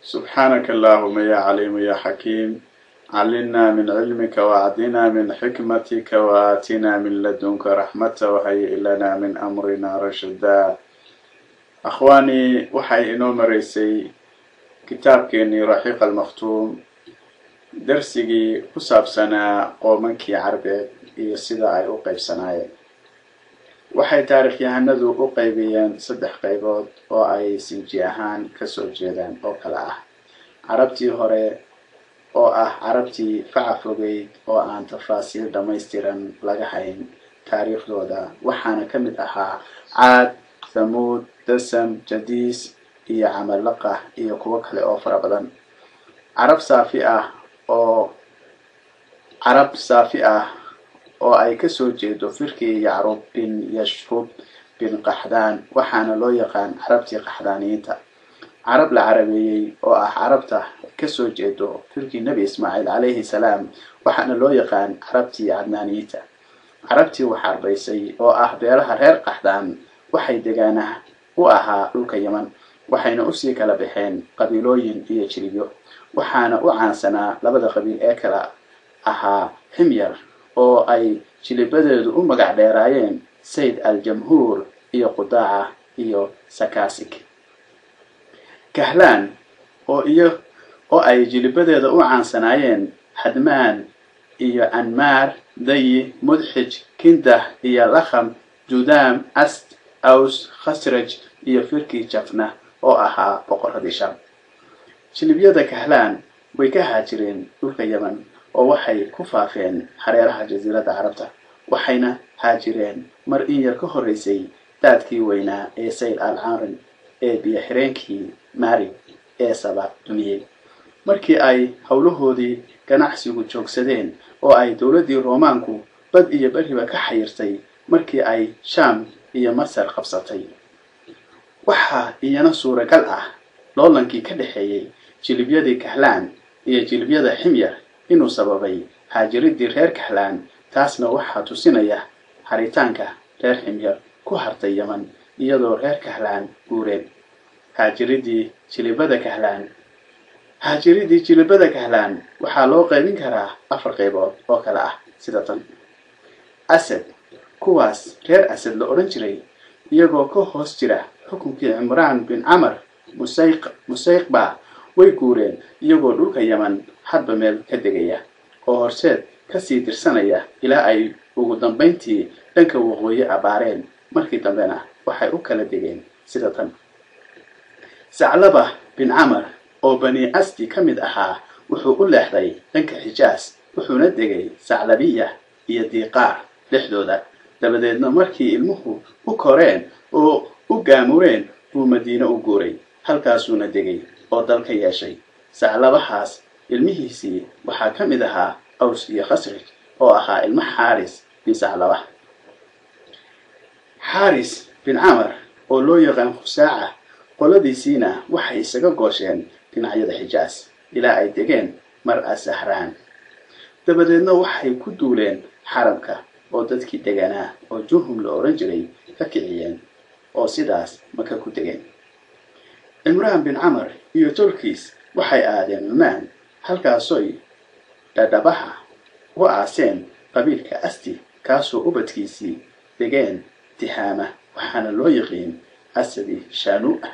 سبحانك اللهم يا عليم يا حكيم، علمنا من علمك وأعطنا من حكمتك وآتنا من لدنك رحمة وهيئ لنا من أمرنا رشدا. أخواني، waxay inoo maraysay kitaabkeenii Raxiiq Almakhtuum darsigii ku saabsanaa qoomankii Carbeed iyo sida ay u qaybsanaayeen. Waxay taarikhyahanadu u qaybiyeen saddex qaybood oo ay sinji ahaan kasoo jeedaan oo kale ah: Carabtii hore oo ah Carabtii faca fogeyd oo aan tafaasiil dhammaystiran laga hayn taariikhdooda, waxaana ka mid ahaa Caad, Thamuud, Dasam, Jadiis iyo Camalaqa iyo kuwo kale oo fara badan. Carab saafi ah oo ay kasoo jeedo firkii Yacrub bin Yashrub bin Qaxdaan, waxaana loo yaqaan Carabtii Qaxdaaniyiinta. Carab la carabeeyey oo ah Carabta kasoo jeedo firkii Nebi Ismaaciil calayhi salaam, waxaana loo yaqaan Carabtii Cadnaaniyiinta. Carabtii wax carbaysay oo ah beelaha reer Qaxdaan waxay degaana u ahaa dhulka Yeman, waxayna usii kala baxeen qabiilooyin iyo jiribyo, waxaana u caansanaa labada qabiil ee kala ahaa Ximyar oo ay jilibadeedu u magac dheeraayeen Sayd Aljamhuur iyo Qudaaca iyo Sakasik. Kahlaan oo iyo oo ay jilibadeeda u caansanaayeen Hadmaan iyo Anmaar, Dayi, Mudxij, Kindah iyo Lakham, Judaam, Ast, Aws, Khasraj iyo firkii Jafna oo ahaa boqoradii Sham. Jilibyada Kahlaan way ka haajireen dhulka Yeman oo waxay ku faafeen hareeraha Jasiiradda Carabta, waxayna haajireen mar in yar ka horreysay daadkii weynaa ee Sayl al Caarin ee biyo xireenkii Maarib ee Saba dumiyey, markii ay howlahoodii ganacsigu joogsadeen oo ay dowladdii Roomaanku bad iyo beriba ka xayirtay markii ay Shaam iyo Masar qabsatay. Waxaa iyana suuragal ah loolankii ka dhexeeyey jilibyadii Kahlaan iyo jilibyada Ximyar inuu sababay haajiridii reer Kahlaan. Taasna waxaa tusinaya haritaanka reer Ximyar ku hartay Yeman iyadoo reer Kahlaan guureen. Haajiridii jilibada Kahlaan waxaa loo qaybin karaa afar qaybood oo kale ah sida tan: Asad, kuwaas reer Asad la odhan jiray, iyagoo ka hoos jira xukunkii Cimraan bin Camar Musayqba way guureen, iyagoo dhulka Yeman hadba meel ka degaya oo horseed kasii dirsanaya ilaa ay ugu dambayntii dhanka waqooyi abaareen. Markii dambena waxay u kala degeen sida tan: Saclaba bin Camar oo Bani Asdi ka mid ahaa wuxuu u leexday dhanka Xijaas, wuxuuna degay Saclabiya iyo Diiqaar dhexdooda. Dabadeedna markii ilmuhu u koreen oo u gaamureen buu Madiine u guuray, halkaasuuna degay oo dal ka yeeshay. Saclabahaas ilmihiisii waxaa ka mid ahaa Aws iyo Khasraj oo ahaa ilmo Xaaris bin Saclaba. Xaaris bin Camar oo loo yaqaan Khusaaca qoladiisiina waxay isaga goosheen dhinacyada Xijaas ilaa ay degeen Mar Asahraan. Dabadeedna waxay ku duuleen xaramka oo dadkii deganaa oo Jurhum la odhan jiray ka kiciyeen oo sidaas Maka ku degeen. Cimraan bin Camar iyo tolkiis waxay aadeen Cumaan, halkaasoy dhadhabaha u aaseen qabiilka Asti, kaasoo ubadkiisii degeen Tihaama, waxaana loo yiqiin Asadi Shaanuu'a.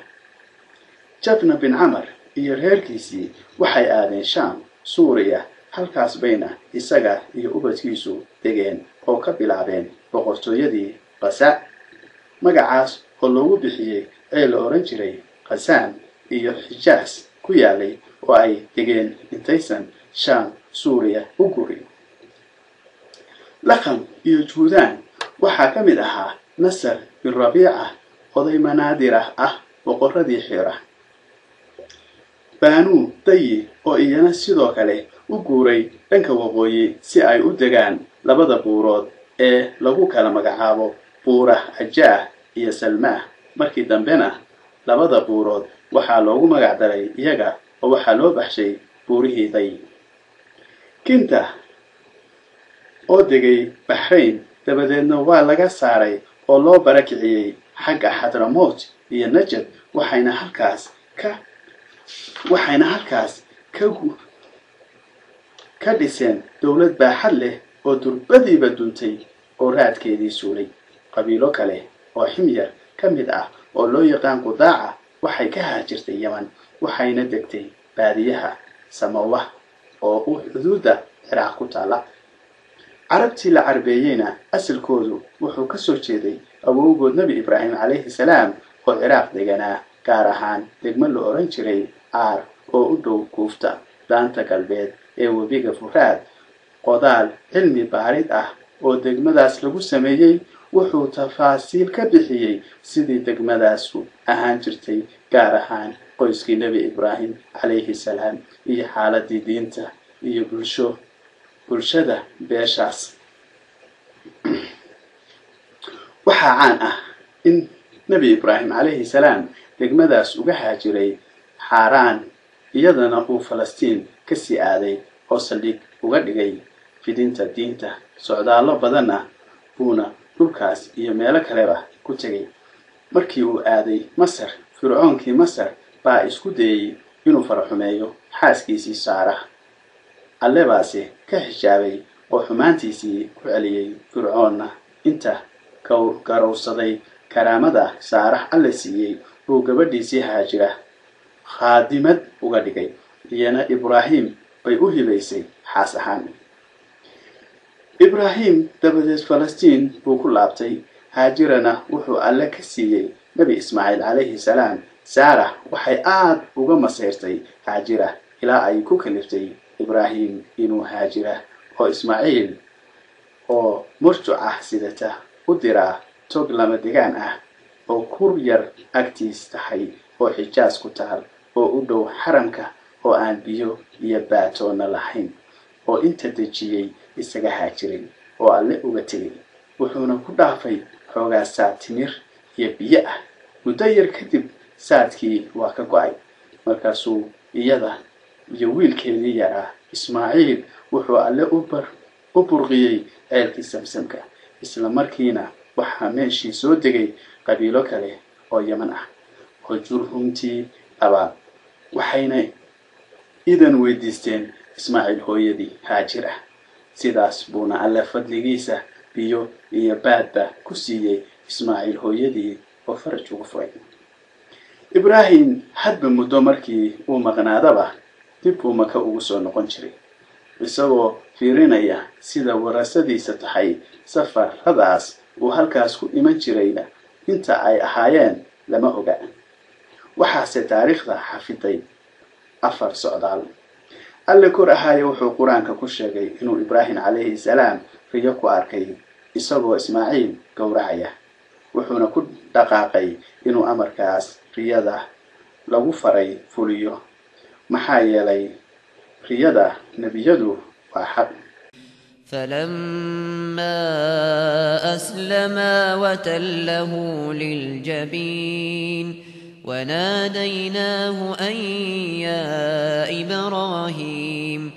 Jabna bin Camar iyo reerkiisii waxay aadeen Shaam, Suuriya, halkaas bayna isaga iyo ubadkiisu degeen oo ka bilaabeen boqortooyadii Qasa, magacaas oo loogu bixiyey ee la odhan jiray Khasaan iyo Xijaas ku yaalay oo ay degeen intaysan Shaam, Suuriya u gurin. Laqam iyo Juudaan waxaa ka mid ahaa Nasar bin Rabiica, oday manaadirah ah, boqoradii Xiira. Baanuu Dayi oo iyana sidoo kale u guuray dhanka waqooyi si ay u degaan labada buurood ee lagu kala magacaabo Buurah Ajaah iyo Salmaah. Markii dambena labada buurood waxaa loogu magac daray iyaga oo waxaa loo baxshay buurihii Day. Kinta oo degay Baxrayn, dabadeedna waa laga saaray oo loo barakiciyey xagga Xadramout iyo Najad, waxayna halkaas ka Waxayna halkaas ka dhiseen dowlad baaxad leh oo durbadiiba duntay oo raadkeedii suulay. Qabiilo kale oo Ximyar ka mid ah oo loo yaqaan Qudaaca waxay ka haajirtay Yaman, waxayna degtay baadiyaha Samawah oo u xuduudda Ciraaq ku taala. Carabtii la carbeeyeyna asalkoodu wuxuu ka soo jeeday awowgood Nebi Ibraahim calayhi salaam oo Ciraaq deganaa, gaar ahaan degmo la oran jiray Aar oo u dhow Kuufta, daanta galbeed ee webiga Furaad. Qodaal cilmi baarid ah oo degmadaas lagu sameeyey wuxuu tafaasiil ka bixiyey sidii degmadaasu ahaan jirtay, gaar ahaan qoyskii Nebi Ibraahim calayhi salaam iyo xaaladii diinta iyo bulshada beeshaas. Waxaa caan ah in Nebi Ibraahim calayhi salaam degmadaas uga haajiray Xaaraan, iyadana uu Falastiin ka sii aaday oo saldhig uga dhigay fidinta diinta. Socdaallo badanna buuna dhulkaas iyo meelo kaleba ku tegay. Markii uu aaday Masar, fircoonkii Masar baa isku dayey inuu faraxumeeyo xaaskiisii Saara. Alle baase ka xijaabay oo xumaantiisii ku celiyey. Fircoonna inta garowsaday karaamada Saarax Alle siiyey buu gabadhiisii Haajira khaadimad uga dhigay, iyana Ibraahim bay u hibaysay xaas ahaan. Ibraahim dabadeed Falastiin buu ku laabtay. Haajirana wuxuu Alle ka siiyey Nebi Ismaaciil calayhi salaam. Saara waxay aad uga masayrtay Haajira ilaa ay ku kaliftay Ibraahim inuu Haajira oo Ismaaciil oo murjuc ah sidata u diraa tog lama degaan ah oo kur yar agtiis tahay oo Xijaas ku taal oo u dhow xaramka oo aan biyo iyo baatoona lahayn, oo inta dejiyey isaga haajiray oo Alle uga tegay. Wuxuuna ku dhaafay xoogaa saad timir iyo biyo ah. Muddo yar kadib saadkii waa ka go'ay. Markaasuu iyada iyo wiilkeedii yaraa Ismaaciil wuxuu Alle u burqiyey ceelkii Samsamka. Isla markiina waxaa meeshii soo degay qabiilo kale oo Yaman ah oo Jurhumtii labaad, waxayna idan weydiisteen Ismaaciil hooyadii Haajir ah. Sidaas buuna Alle fadligiisa biyo iyo baadba ku siiyey Ismaaciil hooyadii oo faraj ugu furay. Ibraahim hadba muddo markii uu maqnaadaba dib buu Maka ugu soo noqon jiray, isagoo fiirinaya sida warasadiisa tahay. Safaradaas uu halkaas ku iman jirayna inta ay ahaayeen lama oga. Waxaase taariikhda xafiday 4 socdaal. Alle kor ahaaye wuxuu Qur-aanka ku sheegay inuu Ibraahim calayhi salaam riyo ku arkay isagoo Ismaaciil gowracaya, wuxuuna ku dhaqaaqay inuu amarkaas riyada lagu faray fuliyo, maxaa yeelay riyada nebiyadu waa xaq. فلما أسلما وتله للجبين وناديناه أن يا إبراهيم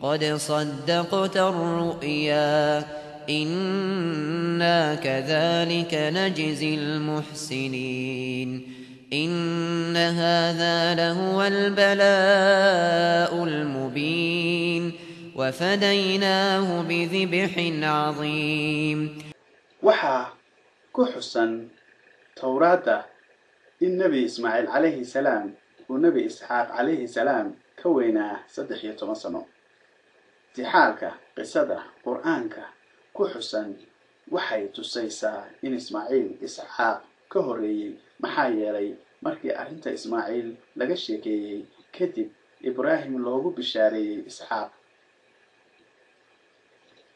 قد صدقت الرؤيا إنا كذلك نجزي المحسنين إن هذا لهو البلاء المبين وفديناه بذبح عظيم. Waxaa ku xusan Towraadda in Nebi Ismaaciil calayhi salaam uu Nebi Isxaaq calayhi salaam ka weynaa 13 sano. Tixaalka qisada Qur-aanka ku xusan waxay tusaysaa in Ismaaciil Isxaaq ka horreeyey, maxaa yeelay markii arrinta Ismaaciil laga sheekeeyey kadib Ibraahim loogu bishaareeyey Isxaaq.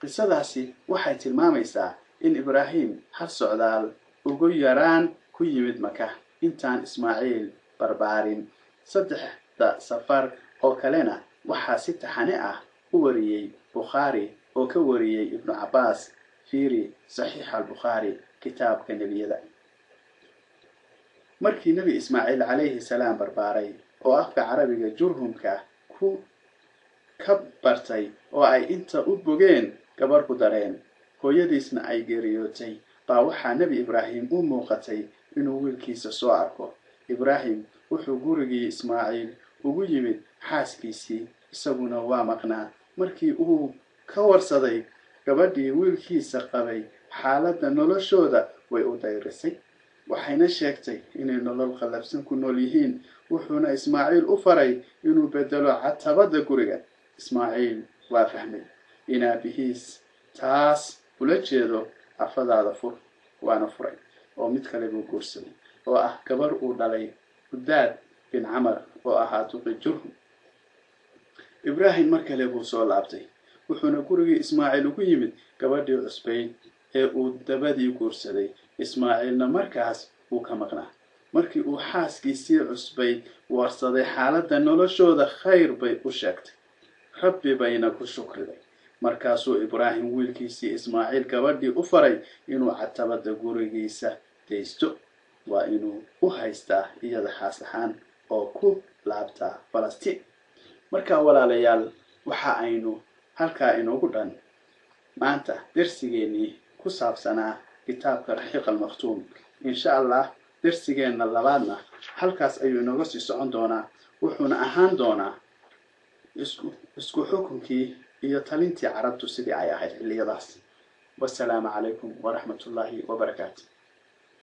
Qisadaasi waxay tilmaamaysaa in Ibraahim hal socdaal ugu yaraan ku yimid Maka intaan Ismaaciil barbaarin. 3da safar oo kalena waxaa si taxane ah u wariyey Bukhaari oo ka wariyey Ibnu Cabbaas. Fiiri Saxiix al-Bukhaari, kitaabka nebiyada. Markii Nebi Ismaaciil calayhi salaam barbaaray oo afka Carabiga Jurhumka ku ka bartay oo ay inta u bogeen gabar ku dareen, hooyadiisna ay geeriyootay, baa waxaa Nebi Ibraahim u muuqatay inuu wiilkiisa soo arko. Ibraahim wuxuu gurigii Ismaaciil ugu yimid xaaskiisii, isaguna waa maqnaa. Markii uu ka warsaday gabadhii wiilkiisa qabay xaaladda noloshooda, way u dayrisay, waxayna sheegtay inay nolol qallafsan ku nool yihiin. Wuxuuna Ismaaciil u faray inuu bedelo catabadda guriga. Ismaaciil waa fahmay in aabihiis taas ula jeedo afadaada fur, waana furay oo mid kale buu guursaday, oo ah gabar uu dhalay Hudaad bin Camar oo ahaa duqi Jurhum. Ibraahim mar kale buu soo laabtay, wuxuuna gurigii Ismaaciil ugu yimid gabadhii cusbayd ee uu dabadii guursaday. Ismaaciilna markaas wuu ka maqnaa. Markii uu xaaskiisii cusbayd warsaday xaaladda noloshooda, khayr bay u sheegtay, Rabbi bayna ku shukriday. Markaasuu Ibraahim wiilkiisii Ismaaciil gabadhii u faray inuu catabadda gurigiisa daysto, waa inuu u haystaa iyada xaas ahaan oo ku laabtaa Falastiin. Markaa walaalayaal, waxa aynu halkaa inoogu dhan maanta darsigeennii ku saabsanaa kitaabka Raxiiq Almakhtuum. Insha Allah darsigeenna labaadna halkaas ayuu inooga sii socon doonaa, wuxuuna ahaan doonaa isku xukunkii iyo talintii Carabtu sidii ay ahayd xilliyadaas. Wasalaamu calaykum waraxmatullaahi wabarakaatu.